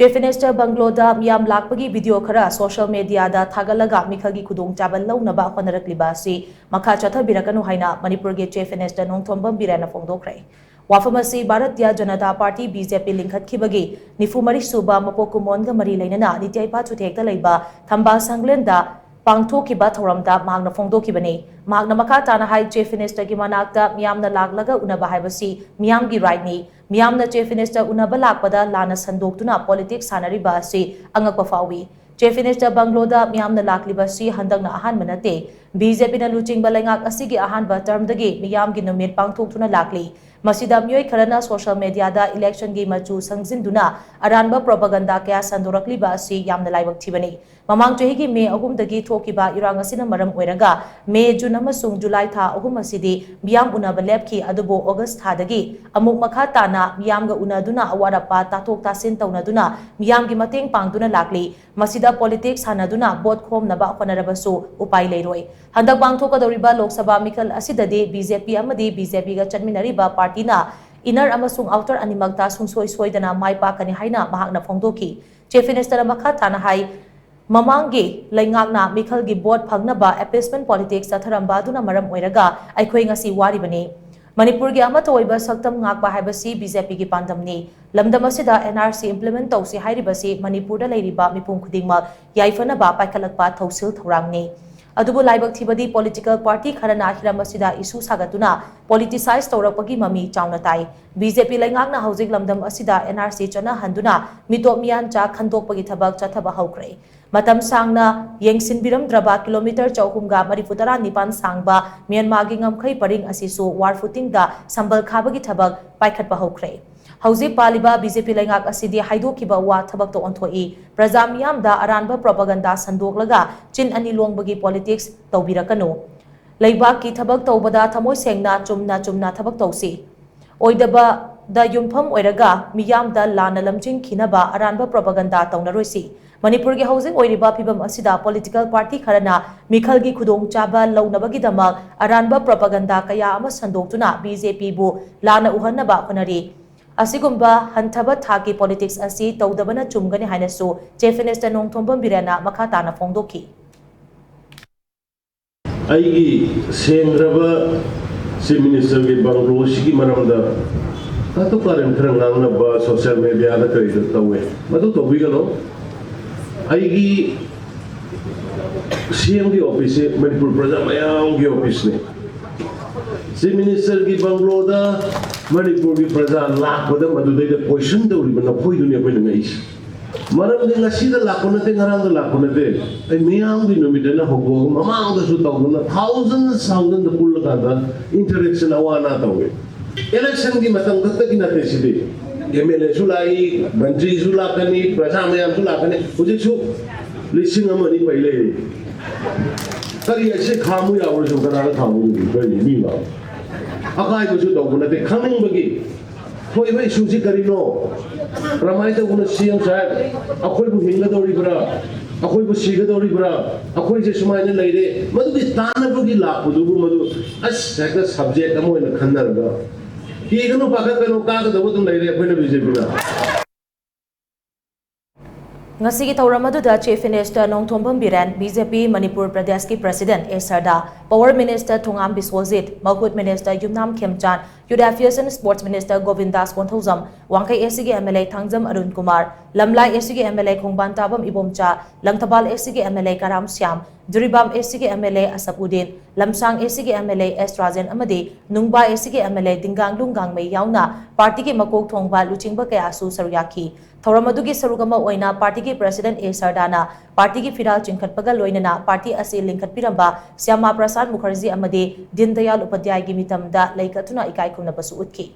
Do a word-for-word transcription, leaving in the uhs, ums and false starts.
Chief Minister Bungalow ꯗ ꯃꯤꯌꯥꯝ ꯂꯥꯛꯄꯒꯤ video ꯈꯔ social media ꯗ ꯊꯥꯒꯠꯂꯒ ꯃꯤꯈꯜꯒꯤ ꯈꯨꯗꯣꯡꯆꯥꯕ ꯂꯧꯅꯕ ꯍꯣꯠꯅꯔꯛꯂꯤꯕ ꯑꯁꯤ ꯃꯈꯥ ꯆꯠꯊꯕꯤꯔꯛꯀꯅꯨ ꯍꯥꯏꯅ ꯃꯅꯤꯄꯨꯔꯒꯤ Chief Minister ꯅꯣꯡꯊꯣꯝꯕꯝ ꯕꯤꯔꯦꯟꯅ ꯐꯣꯡꯗꯣꯛꯈ꯭ꯔꯦ꯫ ꯋꯥꯐꯝ ꯑꯁꯤ ꯚꯥꯔꯇꯤꯌ ꯖꯅꯇꯥ ꯄꯥꯔꯇꯤ, BJP, ꯂꯤꯡꯈꯠꯈꯤꯕꯒꯤ ꯅꯤꯐꯨ ꯃꯔꯤ ꯁꯨꯕ ꯃꯄꯣꯛ ꯀꯨꯝꯑꯣꯟꯒ ꯃꯔꯤ ꯂꯩꯅꯅ ꯅꯤꯇ꯭ꯌꯥꯏꯄꯥ ꯆꯨꯊꯦꯛꯇ ꯂꯩꯕ ꯊꯝꯕꯥꯜ ꯁꯪꯂꯦꯟꯗ ꯄꯥꯡꯊꯣꯛꯈꯤꯕ ꯊꯧꯔꯝꯗ ꯃꯍꯥꯛꯅ ꯐꯣꯡꯗꯣꯛꯈꯤꯕꯅꯤ꯫ ꯃꯍꯥꯛꯅ ꯃꯈꯥ ꯇꯥꯅ ꯍꯥꯏ, Chief Minister ꯒꯤ ꯃꯅꯥꯛꯇ ꯃꯤꯌꯥꯝꯅ ꯂꯥꯛꯂꯒ ꯎꯅꯕ ꯍꯥꯏꯕꯁꯤ ꯃꯤꯌꯥꯝꯒꯤ right ꯅꯤ꯫ ꯃꯤꯌꯥꯝꯅ Chief Minister ꯎꯅꯕ ꯂꯥꯛꯄꯗ ꯂꯥꯟꯅ ꯁꯟꯗꯣꯛꯇꯨꯅ politics ꯁꯥꯟꯅꯔꯤꯕ ꯑꯁꯤ ꯑꯉꯛꯄ ꯐꯥꯎꯏ꯫ Chief Minister Bungalow ꯗ ꯃꯤꯌꯥꯝꯅ ꯂꯥꯛꯂꯤꯕ ꯑꯁꯤ ꯍꯟꯗꯛꯅ ꯑꯍꯥꯟꯕ ꯅꯠꯇꯦ꯫ BJP ꯅ ꯂꯨꯆꯤꯡꯕ ꯂꯩꯉꯥꯛ ꯑꯁꯤꯒꯤ ꯑꯍꯥꯟꯕ term ꯗꯒꯤ ꯃꯤꯌꯥꯝꯒꯤ ꯅꯨꯃꯤꯠ ꯄꯥꯡꯊꯣꯛꯇꯨꯅ ꯂꯥꯛꯂꯤ꯫ ꯃꯁꯤꯗ ꯃꯤꯑꯣꯏ ꯈꯔꯅ social media ꯗ election ꯒꯤ ꯃꯆꯨ ꯁꯪꯖꯤꯟꯗꯨꯅ ꯑꯔꯥꯟꯕ propaganda ꯀꯌꯥ ꯁꯟꯗꯣꯔꯛꯂꯤꯕ ꯑꯁꯤ ꯌꯥꯝꯅ ꯂꯥꯏꯕꯛ ꯊꯤꯕꯅꯤ꯫ ꯃꯃꯥꯡ ꯆꯍꯤꯒꯤ May ꯑꯍꯨꯝꯗꯒꯤ ꯊꯣꯛꯈꯤꯕ ꯏꯔꯥꯡ ꯑꯁꯤꯅ ꯃꯔꯝ ꯑꯣꯏꯔꯒ May, June ꯑꯃꯁꯨꯡ July ꯊꯥ ꯑꯍꯨꯝ ꯑꯁꯤꯗꯤ ꯃꯤꯌꯥꯝ ꯎꯅꯕ ꯂꯦꯞꯈꯤ, ꯑꯗꯨꯕꯨ August ꯊꯥꯗꯒꯤ ꯑꯃꯨꯛ ꯃꯈꯥ ꯇꯥꯅ ꯃꯤꯌꯥꯝꯒ ꯎꯅꯗꯨꯅ ꯑꯋꯥꯠ ꯑꯄꯥ ꯇꯥꯊꯣꯛ ꯇꯥꯁꯤꯟ ꯇꯧꯅꯗꯨꯅ ꯃꯤꯌꯥꯝꯒꯤ ꯃꯇꯦꯡ ꯄꯥꯡꯗꯨꯅ ꯂꯥꯛꯂꯤ꯫ ꯃꯁꯤꯗ politics ꯁꯥꯟꯅꯗꯨꯅ vote ꯈꯣꯝꯅꯕ ꯍꯣꯠꯅꯔꯕꯁꯨ ꯎꯄꯥꯏ ꯂꯩꯔꯣꯏ꯫ ꯍꯟꯗꯛ ꯄꯥꯡꯊꯣꯛꯀꯗꯧꯔꯤꯕ ꯂꯣꯛ ꯁꯚꯥ ꯃꯤꯈꯜ ꯑꯁꯤꯗꯗꯤ BJP ꯑꯃꯗꯤ BJP ꯒ ꯆꯠꯃꯤꯟꯅꯔꯤꯕ party ꯅ inner ꯑꯃꯁꯨꯡ outer ꯑꯅꯤꯃꯛꯇ ꯁꯨꯡꯁꯣꯏ ꯁꯣꯏꯗꯅ ꯃꯥꯏ ꯄꯥꯛꯀꯅꯤ ꯍꯥꯏꯅ ꯃꯍꯥꯛꯅ ꯐꯣꯡꯗꯣꯛꯈꯤ꯫ Chief Minister ꯅ ꯃꯈꯥ ꯇꯥꯅ ꯍꯥꯏ, ꯃꯃꯥꯡꯒꯤ ꯂꯩꯉꯥꯛꯅ ꯃꯤꯈꯜꯒꯤ vote ꯐꯪꯅꯕ appeasement politics ꯆꯠꯊꯔꯝꯕ ꯑꯗꯨꯅ ꯃꯔꯝ ꯑꯣꯏꯔꯒ ꯑꯩꯈꯣꯏ ꯉꯁꯤ ꯋꯥꯔꯤꯕꯅꯤ꯫ ꯃꯅꯤꯄꯨꯔꯒꯤ ꯑꯃꯠꯇ ꯑꯣꯏꯕ ꯁꯛꯇꯝ ꯉꯥꯛꯄ ꯍꯥꯏꯕꯁꯤ BJP ꯒꯤ ꯄꯥꯟꯗꯝꯅꯤ꯫ ꯂꯝꯗꯝ ꯑꯁꯤꯗ NRC implement ꯇꯧꯁꯤ ꯍꯥꯏꯔꯤꯕꯁꯤ ꯃꯅꯤꯄꯨꯔꯗ ꯂꯩꯔꯤꯕ ꯃꯤꯄꯨꯝ ꯈꯨꯗꯤꯡꯃꯛ ꯌꯥꯏꯐꯅꯕ ꯄꯥꯏꯈꯠꯂꯛꯄ ꯊꯧꯁꯤꯜ ꯊꯧꯔꯥꯡꯅꯤ꯫ ꯑꯗꯨꯕꯨ ꯂꯥꯏꯕꯛ ꯊꯤꯕꯗꯤ political party ꯈꯔꯅ ꯍꯤꯔꯝ ꯑꯁꯤꯗ issue ꯁꯥꯒꯠꯇꯨꯅ politicize ꯇꯧꯔꯛꯄꯒꯤ ꯃꯃꯤ ꯆꯥꯎꯅ ꯇꯥꯏ꯫ BJP ꯂꯩꯉꯥꯛꯅ ꯍꯧꯖꯤꯛ ꯂꯝꯗꯝ ꯑꯁꯤꯗ NRC ꯆꯠꯅꯍꯟꯗꯨꯅ ꯃꯤꯇꯣꯞ ꯃꯤꯌꯥꯟꯆꯥ ꯈꯟꯗꯣꯛꯄꯒꯤ ꯊꯕꯛ ꯆꯠꯊꯕ ꯍꯧꯈ꯭ꯔꯦ꯫ ꯃꯇꯝ ꯁꯥꯡꯅ ꯌꯦꯡꯁꯤꯟꯕꯤꯔꯝꯗ꯭ꯔꯕ kilometre ꯆꯍꯨꯝꯒ ꯃꯔꯤꯐꯨ ꯇꯔꯥ ꯅꯤꯄꯥꯟ ꯁꯥꯡꯕ ꯃ꯭ꯌꯥꯟꯃꯥꯔꯒꯤ ꯉꯝꯈꯩ ꯄꯔꯤꯡ ꯑꯁꯤꯁꯨ war footing ꯗ ꯁꯝꯕꯜ ꯈꯥꯕꯒꯤ ꯊꯕꯛ ꯄꯥꯏꯈꯠꯄ ꯍꯧꯈ꯭ꯔꯦ꯫ ꯍꯧꯖꯤꯛ ꯄꯥꯜꯂꯤꯕ BJP ꯂꯩꯉꯥꯛ ꯑꯁꯤꯗꯤ ꯍꯥꯏꯗꯣꯛꯈꯤꯕ ꯋꯥ ꯊꯕꯛꯇ ꯑꯣꯟꯊꯣꯛꯏ꯫ ꯄ꯭ꯔꯖꯥ ꯃꯤꯌꯥꯝꯗ ꯑꯔꯥꯟꯕ propaganda ꯁꯟꯗꯣꯛꯂꯒ ꯆꯤꯟ ꯑꯅꯤ ꯂꯣꯡꯕꯒꯤ politics ꯇꯧꯕꯤꯔꯛꯀꯅꯨ꯫ ꯂꯩꯕꯥꯛꯀꯤ ꯊꯕꯛ ꯇꯧꯕꯗ ꯊꯃꯣꯏ ꯁꯦꯡꯅ ꯆꯨꯝꯅ ꯆꯨꯝꯅ ꯊꯕꯛ ꯇꯧꯁꯤ꯫ ꯑꯣꯏꯗꯕꯗ ꯌꯨꯝꯐꯝ ꯑꯣꯏꯔꯒ ꯃꯤꯌꯥꯝꯗ ꯂꯥꯟꯅ ꯂꯝꯖꯤꯡꯈꯤꯅꯕ ꯑꯔꯥꯟꯕ propaganda ꯇꯧꯅꯔꯣꯏꯁꯤ꯫ ꯃꯅꯤꯄꯨꯔꯒꯤ ꯍꯧꯖꯤꯛ ꯑꯣꯏꯔꯤꯕ ꯐꯤꯕꯝ ꯑꯁꯤꯗ political party ꯈꯔꯅ ꯃꯤꯈꯜꯒꯤ ꯈꯨꯗꯣꯡꯆꯥꯕ ꯂꯧꯅꯕꯒꯤꯗꯃꯛ ꯑꯔꯥꯟꯕ propaganda ꯀꯌꯥ ꯑꯃ ꯁꯟꯗꯣꯛꯇꯨꯅ BJP ꯕꯨ ꯂꯥꯟꯅ ꯎꯍꯟꯅꯕ ꯍꯣꯠꯅꯔꯤ꯫ ꯑꯁꯤꯒꯨꯝꯕ ꯍꯟꯊꯕ ꯊꯥꯛꯀꯤ ꯄꯣꯂꯤꯇꯤꯛꯁ ꯑꯁꯤ ꯇꯧꯗꯕꯅ ꯆꯨꯝꯒꯅꯤ ꯍꯥꯏꯅꯁꯨ ꯆꯤꯐ ꯃꯤꯅꯤꯁꯇꯔ ꯅꯣꯡꯊꯣꯝꯕꯝ ꯕꯤꯔꯦꯟꯅ ꯃꯈꯥ ꯇꯥꯅ ꯐꯣꯡꯗꯣꯛꯈꯤ꯫ ꯑꯩꯒꯤ ꯁꯦꯡꯗ꯭ꯔꯕ ꯆꯤꯐ ꯃꯤꯅꯤꯁꯇꯔꯒꯤ ꯕꯪꯒ꯭ꯂꯣꯁꯤꯒꯤ ꯃꯔꯝꯗ ꯀꯥꯇꯨ ꯀꯥꯔꯟ ꯈꯔ ꯉꯥꯡꯅꯕ ꯁꯣꯁꯤꯌꯦꯜ ꯃꯦꯗꯤꯌꯥꯗ ꯀꯔꯤꯗ ꯇꯧꯋꯦ, ꯃꯗꯨ ꯇꯧꯕꯤꯒꯅꯨ꯫ ꯑꯩꯒꯤ ꯁꯤ ꯑꯦꯝꯒꯤ ꯑꯣꯐꯤꯁꯁꯦ ꯃꯅꯤꯄꯨꯔ ꯄ꯭ꯔꯖꯥ ꯃꯌꯥꯝꯒꯤ ꯑꯣꯐꯤꯁꯅꯤ꯫ ꯆꯤꯐ ꯃꯤꯅꯤꯁꯇꯔꯒꯤ ꯕꯪꯒ꯭ꯂꯣꯗ ꯃꯅꯤꯄꯨꯔꯒꯤ ꯄ꯭ꯔꯖꯥ ꯂꯥꯛꯄꯗ ꯃꯗꯨꯗꯩꯗ ꯀꯣꯏꯁꯟ ꯇꯧꯔꯤꯕ ꯅꯈꯣꯏꯗꯨꯅꯤ ꯑꯩꯈꯣꯏꯅ ꯉꯛꯏꯁꯦ꯫ ꯃꯔꯝꯗꯤ ꯉꯁꯤꯗ ꯂꯥꯛꯄ ꯅꯠꯇꯦ, ꯉꯔꯥꯡꯗ ꯂꯥꯛꯄ ꯅꯠꯇꯦ꯫ ꯑꯩ ꯃꯤꯌꯥꯝꯒꯤ ꯅꯨꯃꯤꯠ ꯑꯅ ꯍꯧꯗꯣꯛꯑꯒ ꯃꯃꯥꯡꯗꯁꯨ ꯇꯧꯗꯅ ꯊꯥꯎꯖꯟ ꯊꯥꯎꯖꯟꯗ ꯄꯨꯜꯂꯀꯥꯟꯗ ꯏꯟꯇꯔꯦꯛꯁꯟ ꯑꯋꯥ ꯑꯅꯥ ꯇꯧꯋꯦ꯫ ꯏꯂꯦꯛꯁꯟꯒꯤ ꯃꯇꯝ ꯈꯛꯇꯒꯤ ꯅꯠꯇꯦ ꯁꯤꯗꯤ꯫ ꯑꯦꯝ ꯑꯦꯜ ꯑꯦꯁꯨ ꯂꯥꯛꯏ, ꯃꯟꯇ꯭ꯔꯤꯁꯨ ꯂꯥꯛꯀꯅꯤ, ꯄ꯭ꯔꯖꯥ ꯃꯌꯥꯝꯁꯨ ꯂꯥꯛꯀꯅꯤ꯫ ꯍꯧꯖꯤꯛꯁꯨ ꯂꯤꯁꯤꯡ ꯑꯃ ꯑꯅꯤ ꯄꯩ ꯂꯩꯔꯤ꯫ ꯀꯔꯤ ꯑꯁꯤ ꯈꯥꯝꯃꯨ ꯌꯥꯎꯔꯁꯨ ꯀꯅꯥꯅ ꯈꯥꯝꯃꯨꯗꯣꯏꯅꯣ? ꯀꯔꯤ ꯃꯤ ꯂꯥꯛꯑꯣ? ꯑꯀꯥꯏꯕꯁꯨ ꯇꯧꯕ ꯅꯠꯇꯦ, ꯈꯪꯅꯤꯡꯕꯒꯤ꯫ ꯊꯣꯛꯏꯕ ꯏꯁꯨꯁꯤ ꯀꯔꯤꯅꯣ? ꯀꯔꯝꯍꯥꯏꯅ ꯇꯧꯕꯅꯣ ꯁꯤ ꯑꯦꯝ ꯁꯥꯍꯦꯕ? ꯑꯩꯈꯣꯏꯕꯨ ꯍꯤꯡꯒꯗꯧꯔꯤꯕ꯭ꯔꯥ? ꯑꯩꯈꯣꯏꯕꯨ ꯁꯤꯒꯗꯧꯔꯤꯕ꯭ꯔꯥ? ꯑꯩꯈꯣꯏꯁꯦ ꯁꯨꯃꯥꯏꯅ ꯂꯩꯔꯦ꯫ ꯃꯗꯨꯒꯤ ꯇꯥꯟꯅꯕꯒꯤ ꯂꯥꯛꯄꯗꯨꯕꯨ ꯃꯗꯨ ꯑꯁ ꯍꯦꯛꯇ ꯁꯕꯖꯦꯛ ꯑꯃ ꯑꯣꯏꯅ ꯈꯟꯅꯔꯒ ꯀꯤꯒꯅꯨ, ꯄꯥꯈꯠꯀꯅꯨ, ꯀꯥꯒꯗꯧꯕ ꯑꯗꯨꯝ ꯂꯩꯔꯦ ꯑꯩꯈꯣꯏꯅ ꯕꯤ ꯖꯦ ꯄꯤꯅ꯫ ꯉꯁꯤꯒꯤ ꯊꯧꯔꯝ ꯑꯗꯨꯗ chief minister Nongthombam Biren, B J P Manipur ꯄ꯭ꯔꯗꯦꯁꯀꯤ president A Sharda, power minister Thongam Biswajit, ꯃꯍꯨꯠ minister Yumnam Khemchand, youth affairs and sports minister Govindas Konthoujam, Wangkhei S ꯁꯤꯒꯤ M L A Thangjam Arun Kumar, Lamlai S ꯁꯤꯒꯤ M L A Khongbantabam Ibomcha, Langthabal S ꯁꯤꯒꯤ M L A Karam Shyam, Jiribam S ꯁꯤꯒꯤ M L A Ashabuddin, Lamsang S ꯁꯤꯒꯤ M L A S Rajen ꯑꯃꯗꯤ ꯅꯨꯡꯕꯥ ꯑꯦꯁ ꯁꯤꯒꯤ M L ꯑꯦ ꯗꯤꯡꯒꯥꯡꯂꯨꯡ ꯒꯥꯡꯃꯩ ꯌꯥꯎꯅ ꯄꯥꯔꯇꯤꯒꯤ ꯃꯀꯣꯛ ꯊꯣꯡꯕ ꯂꯨꯆꯤꯡꯕ ꯀꯌꯥꯁꯨ ꯁꯔꯨꯛ ꯌꯥꯈꯤ꯫ ꯊꯧꯔꯝ ꯑꯗꯨꯒꯤ ꯁꯔꯨꯛ ꯑꯃ ꯑꯣꯏꯅ ꯄꯥꯔꯇꯤꯒꯤ ꯄ꯭ꯔꯁꯤꯗꯦꯟꯠ ꯑꯦ ꯁꯔꯗꯥꯅ ꯄꯥꯔꯇꯤꯒꯤ ꯐꯤꯔꯥꯜ ꯆꯤꯡꯈꯠꯄꯒ ꯂꯣꯏꯅꯅ ꯄꯥꯔꯇꯤ ꯑꯁꯤ ꯂꯤꯡꯈꯠꯄꯤꯔꯝꯕ ꯁ꯭ꯌꯥꯃꯥ ꯄ꯭ꯔꯁꯥꯗ ꯃꯨꯈꯔꯖꯤ ꯑꯃꯗꯤ ꯗꯤꯟ ꯗꯌꯥꯜ ꯎꯄꯥꯙ꯭ꯌꯥꯌꯒꯤ ꯃꯤꯇꯝꯗ ꯂꯩ ꯀꯠꯇꯨꯅ ꯏꯀꯥꯏ ꯈꯨꯝꯅꯕꯁꯨ ꯎꯠꯈꯤ꯫